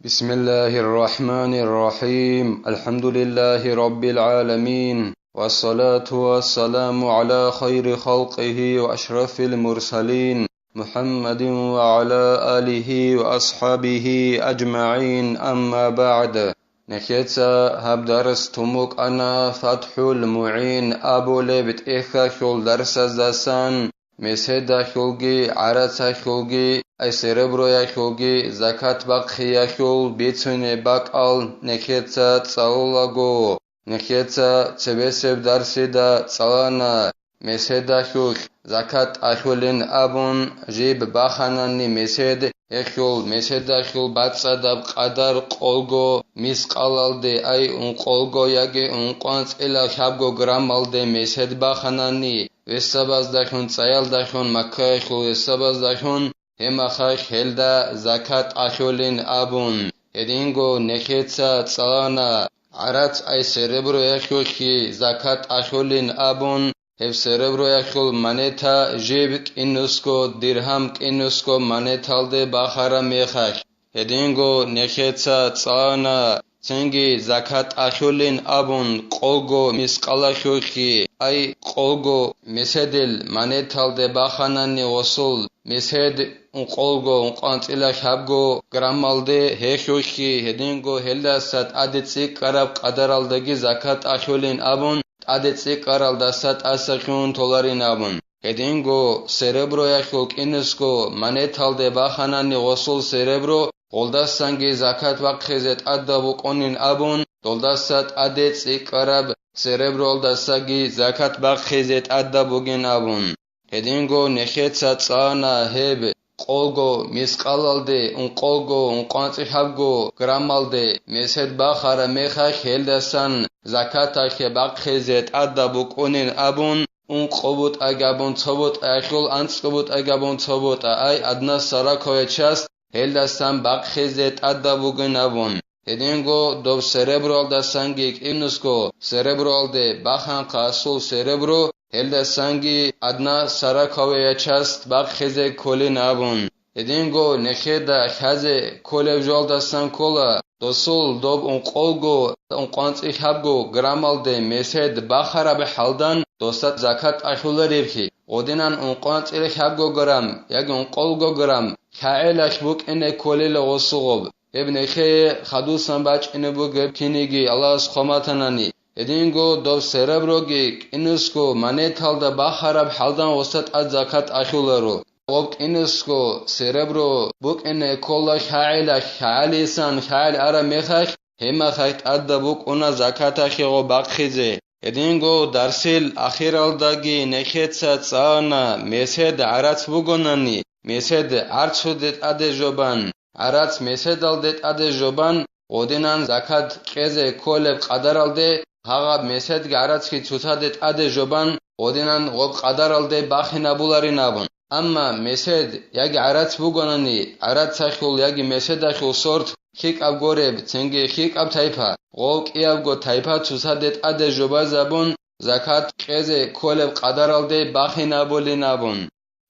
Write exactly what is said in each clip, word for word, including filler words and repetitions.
بسم الله الرحمن الرحيم. الحمد لله رب العالمين. والصلاة والسلام على خير خلقه وأشرف المرسلين محمد وعلى آله وأصحابه أجمعين. أما بعد. Нехеца гьаб дарс тумукъана ФатхӀул МугӀин абулеб тӀехьалъул дарсаздасан, меседалъулги, гӀарацалъулги, ай сереброялъулги закат бахъиялъул бицунеб бакӀал нехеца цӀалулаго. Нехеца цебесеб дарсида цӀалана, меседалъулъ закат тӀалъулин абун, жиб баханани месед, гьелъул меседалъул бацӀцӀадаб къадар къолго мискъалалде, ай ункъолго яги ункъванцӀила лъабго граммалде месед баханани, гӀисабаздалъун, цӀаялдалъун, Маккаялъул гӀисабаздалъун, гьеб мехалъ гьелда закат тӀалъулин абун. Гьединго нехеца цӀалана, гӀарац ай сереброялъулъги закат тӀалъулин абун, гьеб сереброялъул монета жиб кӀинусго диргьам кӀинусго монеталде бахараб мехалъ. Гьединго нехеца цӀалана, цинги закат тӀалъулин абун, къолго мискъалалъулъги, ай къолго меседил монеталде баханани гъосул месед, ункъолго, ункъванцӀила лъабго граммалде гьелъулъги, гьединго гьелдаса тӀаде цӀикӀкӀараб къадаралдаги закат тӀалъулин абун, тӀаде цӀикӀкӀаралдаса тӀаса лъугьун толарин абун. Гьединго сереброялъул кӀинусго монеталде баханани гъосул серебро, гъолдасанги закат бахъизе тӀадаб букӀунин абун, долдаса тӀаде цӀикӀкӀараб сереброялдасаги закат бахъизе тӀадаб бугин абун. Гьединго нехеца цӀана гьеб къолго мискъалалде, ункъолго, ункъванцӀилъабго граммалде месед бахараб мехалъ гьелдасан закаталъе бахъизе тӀадаб букӀунин абун, ункъо бутӀа гьабун цо бутӀаялъул, анцӀго бутӀа гьабун цо бутӀа, ай, одна сороковая часть гьелдасан бахъизе тӀадаб бугин абун. Гьединго доб сереброялдасанги кӀинусго сереброялде баханхъа асул серебро, гьелдасанги одна сороковая часть бахъизе кколин абун. Гьединго нехеда лъазе кколеб жоялдасан ккола, досул доб ункъолго, ункъванцӀилъабго граммалде месед бахараб хӀалдан досда закат тӀалъуларевлъи, гъодинан ункъванцӀилъабго грамм яги ункъолго грамм лъагӀелалъ букӀине кколела гъосул гъоб. Гьеб нехее хадусан бачӀине бугеб киниги Аллагьас хъваматанани, гьединго доб сереброги кӀинусго монеталда бахараб хӀалдан гъосда тӀад закат тӀалъуларо. Гъоб кӀинусго серебро букӀине ккола лъагӀелалъ, лъагӀалисан лъагӀел араб мехалъ, гьеб мехалъ тӀадаб букӀуна закаталъе гъоб бахъизе. Гьединго дарсил ахиралдаги нехеца цӀана, месед гӀарац бугонани, месед гӀарцуде тӀаде жобан, гӀарац меседалде тӀаде жобан, гъодинан закат кьезе кколеб къадаралде, гьагъаб меседги гӀарацги цоцаде тӀаде жобан, гъодинан гъоб къадаралде бахинабуларин абун. Амма месед яги гӀарац бугонани, гӀарацалъул яги меседалъул сорт лъикӀаб гореб, цинги лъикӀаб тайпа, гъов кӀиябго тайпа цоцаде тӀаде жобазабун, закат кьезе кколеб къадаралде бахинабулин абун.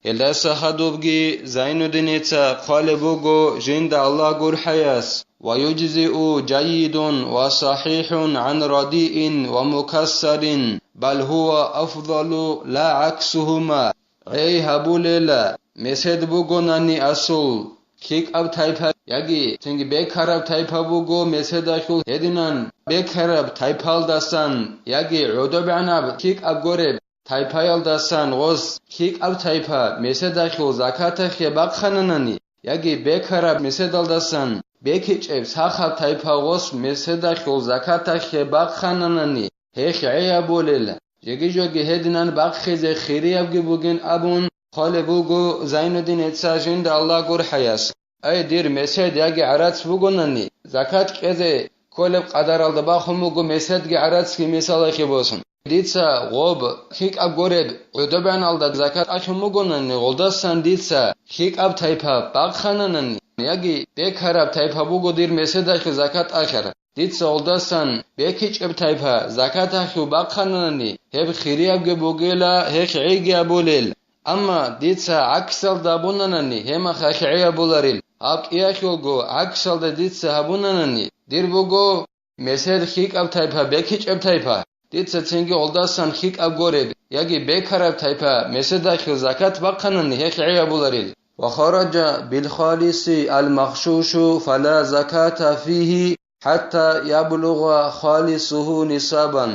Гьелдаса хадубги Зайнуддиница хъвалеб буго жинда Аллагь гурхӀаяс: «Ва юджзиу жайидун ва сахихӀун гӀан радиин ва мукассарин, бал гьува афдалу ла гӀаксугьума». ГӀей гьабулела, месед бугонани асул, лъикӀаб тайпа яги цинги бекараб тайпа буго меседалъул, гьединан бекараб тайпалдасан яги гӀодобегӀанаб лъикӀаб гореб тайпаялдасан гъос лъикӀаб тайпа меседалъул закаталъе бахъананани, яги бекараб меседалдасан бекичӀеб сахаб тайпа гъос меседалъул закаталъе бахъананани, гьелъ гӀей гьабулел, жеги-жоги гьединан бахъизе хириябги бугин абун хъвалеб буго Зайнуддиница жинда Аллагь гурхӀаяс. Ай, дир месед яги гӀарац бугонани, закат кьезе кколеб къадаралда бахун буго меседги гӀарацги мисалалъе босун. Дица гъоб лъикӀаб гореб гӀодобегӀаналда закат тӀалъун бугонани, гъолдасан дица лъикӀаб тайпа бахъананани, яги бекараб тайпа буго дир меседалъе закат тӀалъараб. Дица гъолдасан бекичӀеб тайпа закаталъул бахъананани, гьеб хириябги бугела, гьелъ гӀейги абулел. Амма дица гӀаксалда абунанани, гьеб мехалъ гӀей абуларил. Гьаб кӀиялъулго гӀаксалда дица гьабунанани, дир буго месед хьикӀаб тайпа, бекичӀеб тайпа, дица цинги гъолдасан хьикӀаб гореб яги бекараб тайпа меседалъул закат бахъанани, гьелъ гӀей гьабуларил. Ва хараджа бил халиси ал махшушу фала заката фигьи хӀатта яблугъа халисугьу нисабан.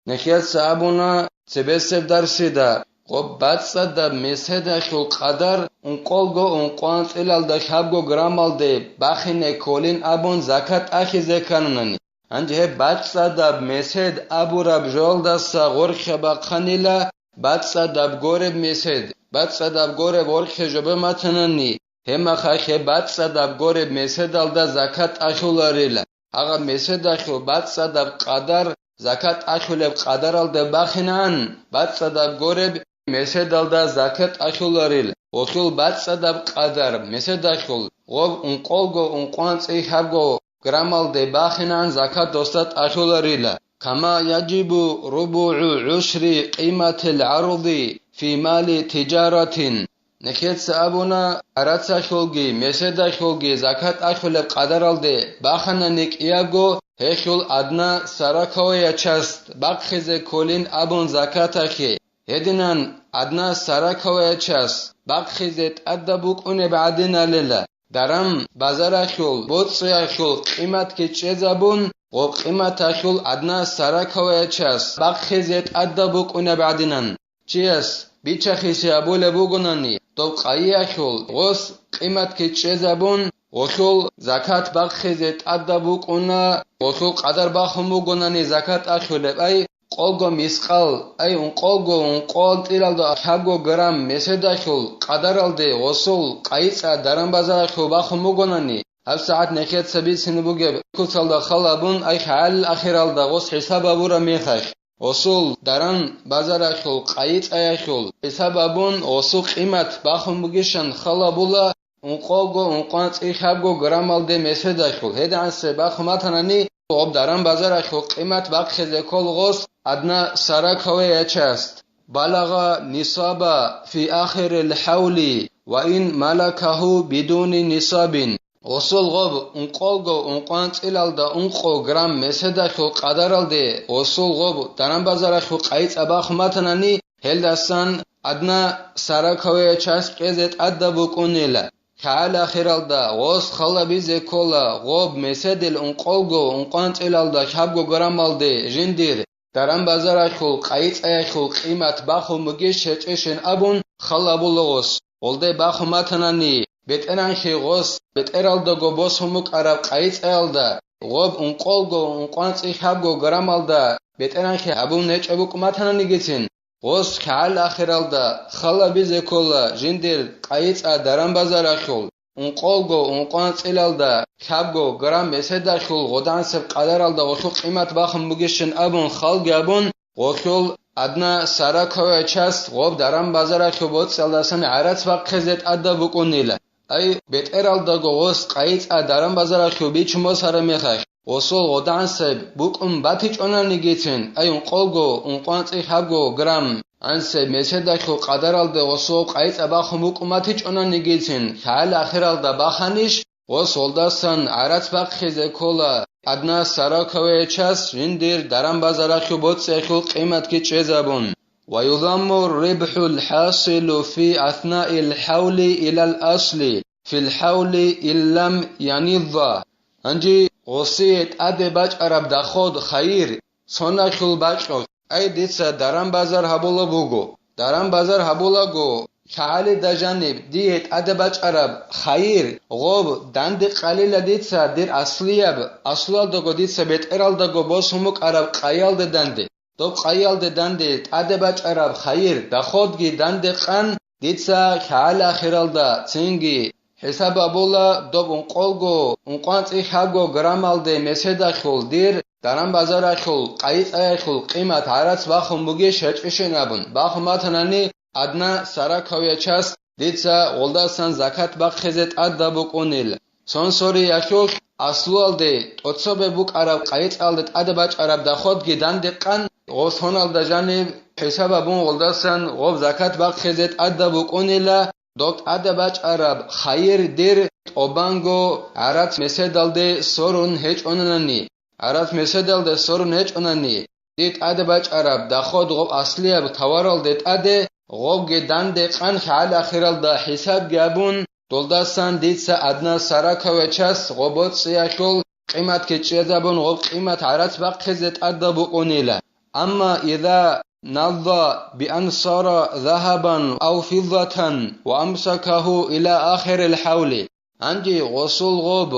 Нехеца абуна цебесеб дарсида, гъоб бацӀцӀадаб меседалъул къадар ункъолго ункъоанцӀилалда лъабго граммалде бахине кколин абун закат ахизе кканунани. Гьанже гьеб бацӀцӀадаб месед абураб жоялдаса гъоркьа бахъанила, бацӀцӀадаб гореб месед, бацӀцӀадаб гореб гъоркьа жобе матанани, гьебмахалъ гьеб бацӀцӀадаб гореб меседалда закат ахуларила. Гьагъаб меседалъул бацӀцӀадаб къадар закат ахулеб къадаралда бахинан, бацӀцӀадаб гореб меседалда закат ахуларил. Гъолъул бацӀцӀадаб къадар меседалъул гъоб ункъолго ункъоанцӀи лъабго граммалде бахинан закат досда тӀалъуларила, кама яджибу рубугӀу гӀушри къиматил гӀаруди фи мали тиджаратин. Нехеца абуна, гӀарацалъулги меседалъулги закат ахулеб къадаралде баханани кӀиябго, гьелъул адна сороковая часть бахъизе кколин абун закаталъе. Гьединан адна сороковая часть бахъизе тӀадаб букӀунеб гӀадиналила. Даран базаралъул боцӀиялъул къиматги чӀезабун, гъоб къиматалъул адна сороковая часть бахъизе тӀадаб букӀунеб гӀадинан. Чияс бичахисе абулеб бугонани, доб къайиялъул гъос къиматги чӀезабун, гъолъул закат бахъизе тӀадаб букӀуна, гъолъул къадар бахун бугонани закат ахулеб, ай, къолго мискъал, ай, ункъолго ункъоанцӀилалда лъабго грамм меседалъул къадаралде гъосул къайицӀа даран базаралъул бахун бугонани, гьабсагӀат нехеца бицине бугеб куцалда халабун, ай, хӀалил ахиралда гъос хӀисаб гьабураб мехалъ, гъосул даран базаралъул къайицӀаялъул хӀисаб гьабун, гъосул къимат бахун бугищан халабула, ункъолго ункъоанцӀи лъабго граммалде меседалъул. ГьедигӀансе бахун батанани, гъоб даран базаралъул къимат бахъизе ккол гъос адна сороковая часть, балагъа нисаба фи ахирил хӀавли ва ин малакагьу бидуни нисабин. Гъосул гъоб ункъолго ункъоанцӀилалда ункъо грамм меседалъул къадаралде гъосул гъоб даран базаралъул къайицӀа бахун батанани, гьелдасан адна сороковая часть кьезе тӀадаб букӀунила. КигӀал ахиралда гъос халабизе ккола гъоб меседил ункъолго ункъоанцӀилалда лъабго граммалде жиндир даран базаралъул къайицӀаялъул къимат бахун бугищ гьечӀищин абун халабула гъос. Гъолде бахун батанани, бетӀергьанлъи гъос бетӀералдаго босун букӀараб къайицӀаялда, гъоб ункъолго ункъоанцӀи лъабго граммалда бетӀергьанлъи гьабун гьечӀеб букӀун батананигицин, гъос кигӀал ахиралда халабизе ккола жиндир къайицӀа даран базаралъул, ункъолго ункъоанцӀилалда лъабго грамм меседалъул гъодагӀансеб къадаралда гъолъул къимат бахун бугищин абун халги абун, гъолъул адна сороковая часть гъоб даран базаралъул боцӀиялдасан гӀарац бахъизе тӀадаб букӀунила. Ай, бетӀералдаго гъос къайицӀа даран базаралъул бичун босараб мехалъ, гъосул гъодагӀансеб букӀун батичӀонанигицин, ай, ункъолго ункъоанцӀи лъабго грамм гӀансеб меседалъул къадаралда гъосул къайицӀа бахун букӀун батичӀонанигицин, кигӀал ахиралда баханищ, гъос гъолдасан гӀарац бахъизе ккола адна сороковая часть жиндир даран базаралъул боцӀиялъул къиматги чӀезабун. Ва юдамму рибхӀул хӀасилу фи аснаил хӀавли илал асли фил хӀавли иллам янилла. Гьанже гъосие тӀаде бачӀараб доход, хайир, соналъул бакьулъ, ай, дица даран базар гьабула буго. Даран базар гьабулаго, кигӀалида жаниб дие тӀаде бачӀараб хайир, гъоб, данде къалила дица дир аслияб, аслуялдаго дица бетӀералдаго босун букӀараб къайялде данде. Доб къайялде данде тӀаде бачӀараб хайир, доходги данде къан, дица кигӀал ахиралда цинги хӀисаб гьабула, доб ункъолго ункъоанцӀи лъабго граммалде меседалъул дир даран базаралъул къайицӀаялъул къимат гӀарац бахун бугищ гьечӀищин абун. Бахун батанани, адна сороковая часть дица гъолдасан закат бахъизе тӀадаб букӀунил. Цон сориялъулъ аслуялде тӀоцебе букӀараб къайицӀалде тӀаде бачӀараб доходги данде къан, гъоб соналда жаниб хӀисаб гьабун гъолдасан гъоб закат бахъизе тӀадаб букӀунила, доб тӀаде бачӀараб хайир дир тӀобанго гӀарац-меседалде сорун гьечӀонани, гӀарац-меседалде сорун гьечӀонани, дир тӀаде бачӀараб доход гъоб аслияб товаралде тӀаде гъобги данде къан хӀал ахиралда хӀисабги абун, долдасан дица одна сороковая часть гъоб боцӀиялъул къиматги чӀезабун, гъоб къимат гӀарац бахъизе тӀадаб букӀунила. Амма иза надда биан сара загьабан ав фиддатан ва амсакагьу иля ахирил хӀавли, гьанже гъосул гъоб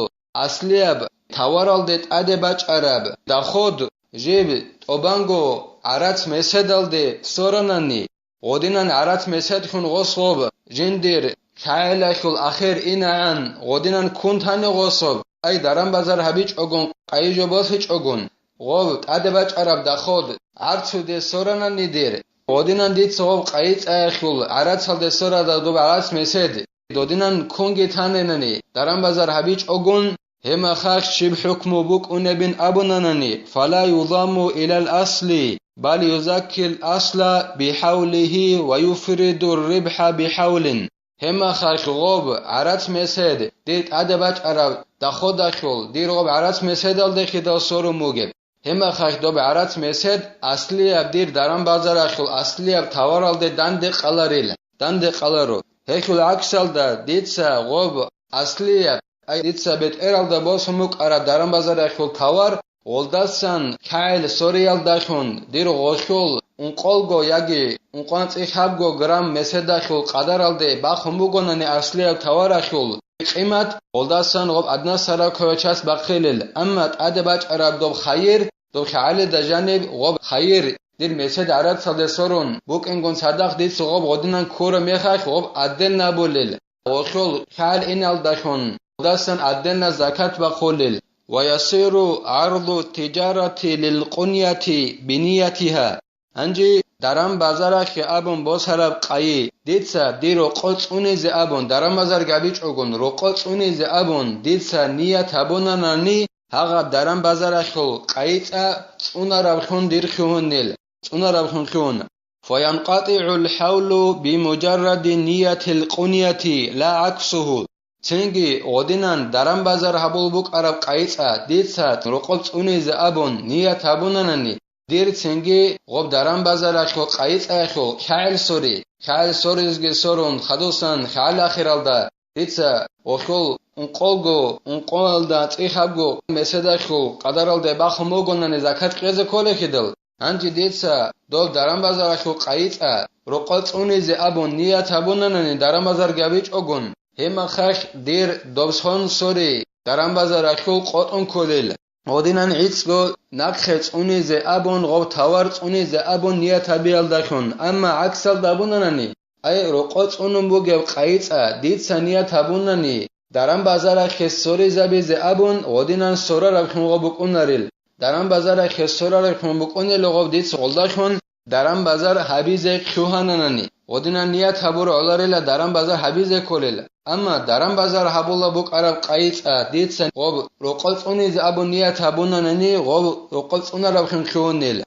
аслияб товаралде тӀаде бачӀараб доход жиб тӀобанго гӀарац-меседалде соранани, гъодинан гӀарац-меседхун гъос гъоб жиндир лъагӀелалъул ахир инагӀан гъодинан ккун тани гъособ, ай даран-базар гьабичӀогун, къайи жо босичӀогун, гъоб тӀаде бачӀараб доход гӀарцуде соранани дир, гъодинан дица гъоб къайи цӀаялъул гӀарацалде сорада доб гӀарац-месед, додинан ккунги танинани, даран-базар гьабичӀогун, гьеб мехалъ щиб хӀукму букӀунебин абунанани, фала юдамму илал асли, бал юзаккил асла бихӀавлихьи ва юфридур рибхӀа бихӀавлин. Гьеб мехалъ гъоб гӀарац-месед дир тӀаде бачӀараб доходалъул, дир гъоб гӀарац-меседалдехидал сорун бугеб. Гьеб мехалъ доб гӀарац-месед аслияб дир даран-базаралъул аслияб товаралде данде къаларила, данде къаларо. Гьелъул гӀаксалда дица гъоб аслияб, ай дица бетӀералда босун букӀараб даран-базаралъул товар гъолдасан лъагӀел сориялдалъун дир гъолъул ункъолго яги ункъоанцӀи лъабго грамм меседалъул къадаралде бахун бугонани аслияб товаралъул къимат, гъолдасан гъоб одна сороковая часть бахъилел, амма тӀаде бачӀараб доб хайир, доб лъагӀалида жаниб гъоб хайир, дир месед гӀарацалде сорун букӀингун цадахъ дица гъоб гъодинан ккураб мехалъ гъоб отдельно абулел, гъолъул лъагӀел иналдалъун гъодасан отдельно закат бахъулел. Ва ясиру гӀарду тиджарати лил къуньяти биниятиха. Гьанже даран-базаралъе абун босараб къайи, дица дир рокъо цӀунизе абун, даран-базар гьабичӀогун рокъо цӀунизе абун дица ният гьабунанани, гьагъаб даран-базаралъул къайи цӀа цӀунараблъун дир лъугьунел, цӀунараблъун лъугьуна. ФаянкъатӀигӀул хӀавлу бимуджарради ниятил къуньяти ла гӀаксугьу. Цинги гъодинан даран-базар гьабул букӀараб къайи цӀа дица рокъоб цӀунизе абун ният гьабунанани, дир цинги гъоб даран-базаралъул къайи цӀаялъул лъагӀел сори, лъагӀел соризеги сорун хадусан лъагӀел ахиралда, дица гъолъул ункъолго, ункъоялда цӀихабго меседалъул къадаралде бахун бугонани закат кьезе кколехидал, гьанже дица доб даран-базаралъул къайи цӀа рокъоб цӀунизе абун ният гьабунанани даран-базар гьабичӀогун, гьеб мехалъ дир доб сон сори даран-базаралъул къотӀун кколел. Гъодинан гӀицӀго нахъе цӀунизе абун, гъоб товар цӀунизе абун ният гьабиялдалъун, амма гӀаксалда абунанани, ай, рокъоб цӀунун бугеб къайи цӀа дица ният гьабунани, даран-базаралъе соризабизе абун, гъодинан сорараблъун гъоб букӀунарел. Даран-базаралъе сорараблъун букӀунел гъоб дица гъолдалъун даран-базар гьабизе лъугьананани, гъодинан ният гьабур гӀоларила даран-базар гьабизе кколел. Амма даран-базар гьабула букӀараб къайи цӀа дица гъоб рокъоб цӀунизе абун ният гьабунанани, гъоб рокъоб цӀунараблъун лъугьунел.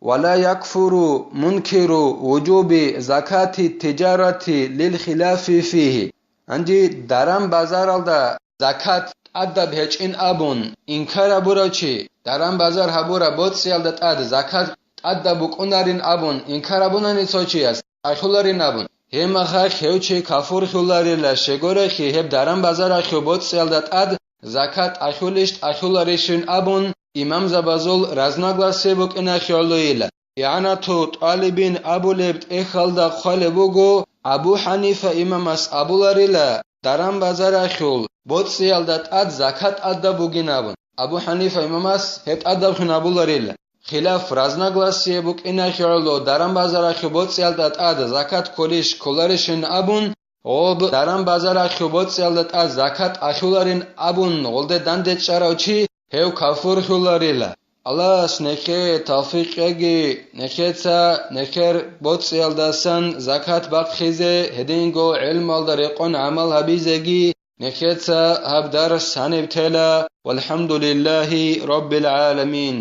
Ва ла якфуру мункиру вуджуби закати тиджарати лил хилафи фигьи. Гьанже даран-базаралда закат тӀадаб гьечӀин абун инкар гьабурав чи, даран-базар гьабураб боцӀиялда тӀад закат тӀадаб букӀунарин абун инкар гьабунани цо чияс, ахӀуларин абун, гьеб мехалъ гьев чи кафурлъуларила, щегорехи гьеб даран-базаралъул боцӀиялда тӀад закат ахӀулищ ахӀуларищин абун, имамзабазул разногласие букӀиналъе гӀолойила. ИгӀанату ТӀалибин абулеб тӀехьалда хъвалеб буго, Абу ХӀанифа имамас абуларила, даран-базаралъул боцӀиялда тӀад закат тӀадаб бугин абун. Абу ХӀанифа имамас гьеб тӀадаблъун абуларила. Хилаф, разногласие букӀиналъе гӀоло, даран-базаралъул боцӀиялда тӀад закат кколищ кколарищин абун, гъоб даран-базаралъул боцӀиялда тӀад закат ахӀуларин абун гъолде данде чӀарав чи, гьев кафурлъуларила. Аллагьас нехее тавфикъ кьеги, нехеца нехер боцӀиялдасан закат бахъизе, гьединго гӀелмалда рекъон гӀамал гьабизеги, нехеца гьаб дарс гьаниб тела. ВалхӀамдулиллагьи раббил гӀаламин.